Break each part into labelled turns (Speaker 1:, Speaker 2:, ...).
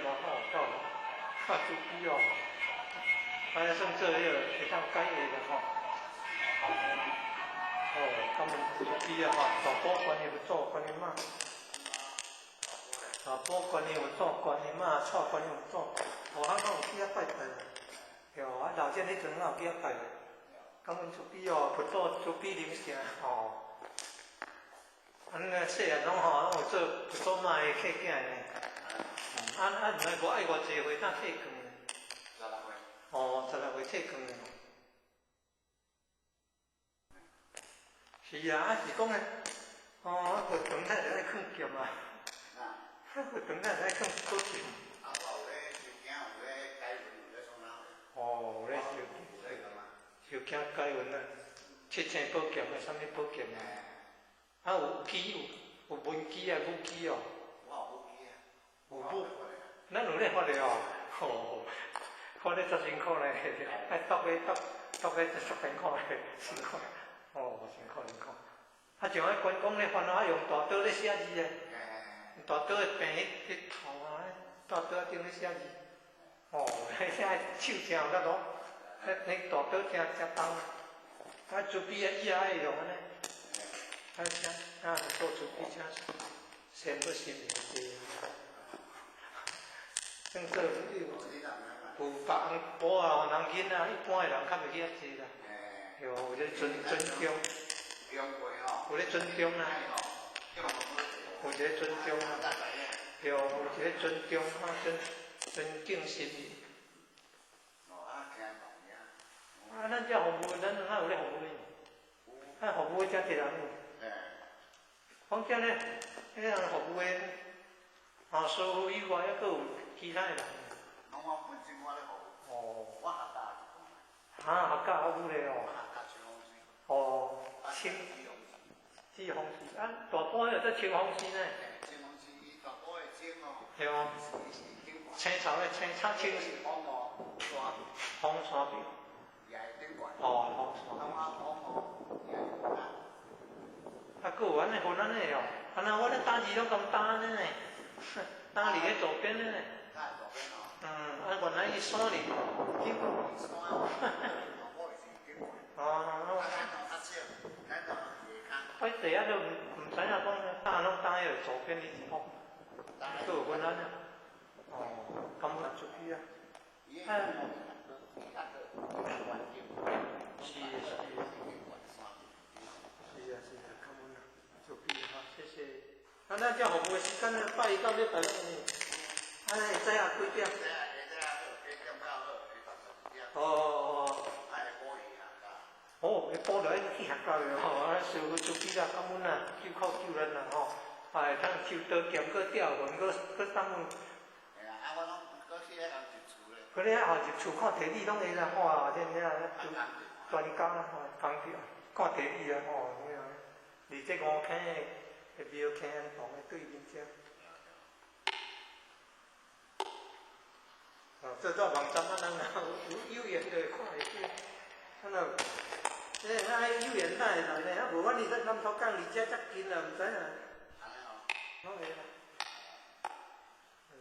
Speaker 1: 嘛吼，够，較慈悲哦。按呢算做彼个會當解厄啦吼。哦，感恩慈悲啊吼，大寶觀音佛祖、觀音媽，大寶觀音佛祖、觀音媽、蔡觀音佛祖，哦，我攏有去遐拜拜啦。對，啊，老戰彼陣我有去遐拜拜。感恩慈悲哦，佛祖慈悲靈聖吼。啊，咱細漢攏吼，攏有做佛祖媽的契囝呢。啊啊，毋知無愛偌濟歲才退坑呢？
Speaker 2: 16歲。
Speaker 1: 哦，16歲退坑的。是啊，啊是講呢，哦，佛堂仔就愛囥劍啊。佛堂仔就愛囥寶劍。
Speaker 2: 啊，我有咧收驚，有咧解雲，有咧創啥？
Speaker 1: 哦，有咧收收驚解雲啊，七星寶劍啊，啥物寶劍啊？啊，有機有有文機啊，武機哦。
Speaker 2: 我有武機啊。
Speaker 1: 有武，咱有咧發的哦，吼，發咧足辛苦咧，愛剁咧剁剁咧足辛苦咧，辛苦，哦，辛苦辛苦。啊，像彼關公咧犯啊，用大刀咧寫字啊，大刀會病彼彼頭啊，大刀頂咧寫字，哦，彼寫手真有力咯，彼彼大刀真真重，啊，慈悲啊，伊也愛用按呢，啊，請啊，做慈悲請善不心靈濟。算做有有別人無啊，人囡仔一般的人較袂去遐濟啦。對，有這個尊尊重，有咧尊重啦，有一個尊重啦，對，有一個尊重啊，尊尊敬心。啊，咱這服務，咱哪有咧服務？啊，服務真濟人。講真咧，彼人服務的，啊，師傅以外，猶閣有其他的人。
Speaker 2: 攏我本身我咧服務。
Speaker 1: 哦。
Speaker 2: 我客家。
Speaker 1: 哈，客家有咧哦。哦，清。紫風寺啊，大埔彼個做清風寺呢。
Speaker 2: 清風寺伊大埔的井哦。
Speaker 1: 對啊。青草的青草青。
Speaker 2: 風山。
Speaker 1: 風山廟。
Speaker 2: 也係頂懸。
Speaker 1: 哦，風山。啊，閣有按呢分按呢哦，啊那我咧打字攏共打按呢呢，打佇咧左邊呢。嗯，啊原來伊山裡。哦。歹勢啊，都毋知影講打攏打彼個左邊彼一幅，閣有分按呢。哦，感覺出去啊。啊。是是。是啊是啊，感恩啊，慈悲哈，謝謝。啊，咱這服務的時間拜一到禮拜六呢，啊，會早啊幾點？哦哦哦。哦，下晡就愛去學校了吼，啊，師傅慈悲啦，感恩啦，救苦救難啦吼，啊，會通收刀劍，閣吊魂，閣閣送。佢咧後入厝看地理攏會啦，哇！真正專家吼，講著看地理啊吼，咁樣。佇這五坑的廟坑房的對面遮。哦，這做網站啊，人有有緣就會看會見。啊若，欸，啊有緣哪會來呢？啊無，阮佇這南頭港離遮遮近啊，毋知影。攏會啦。嗯。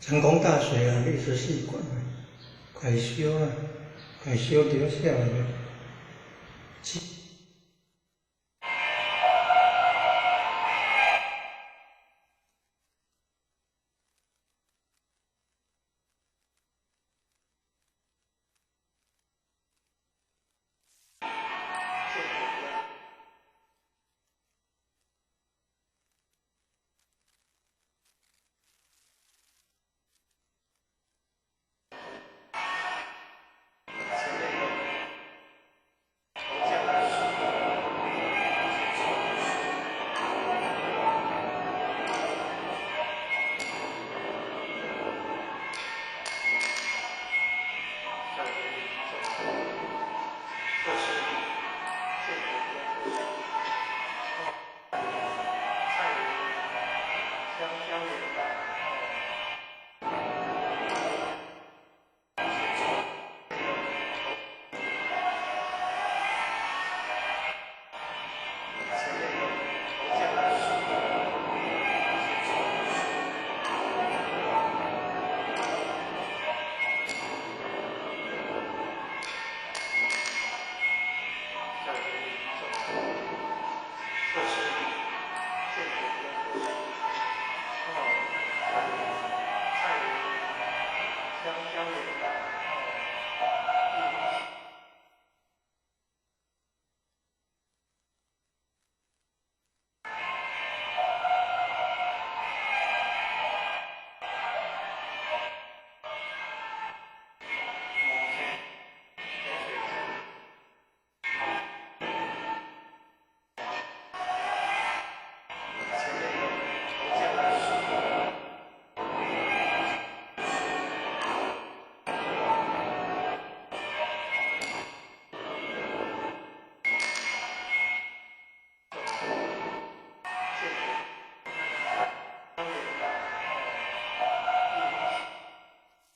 Speaker 1: 成功大學啊，歷史系館，快燒啊，快燒著啥物？香蕉。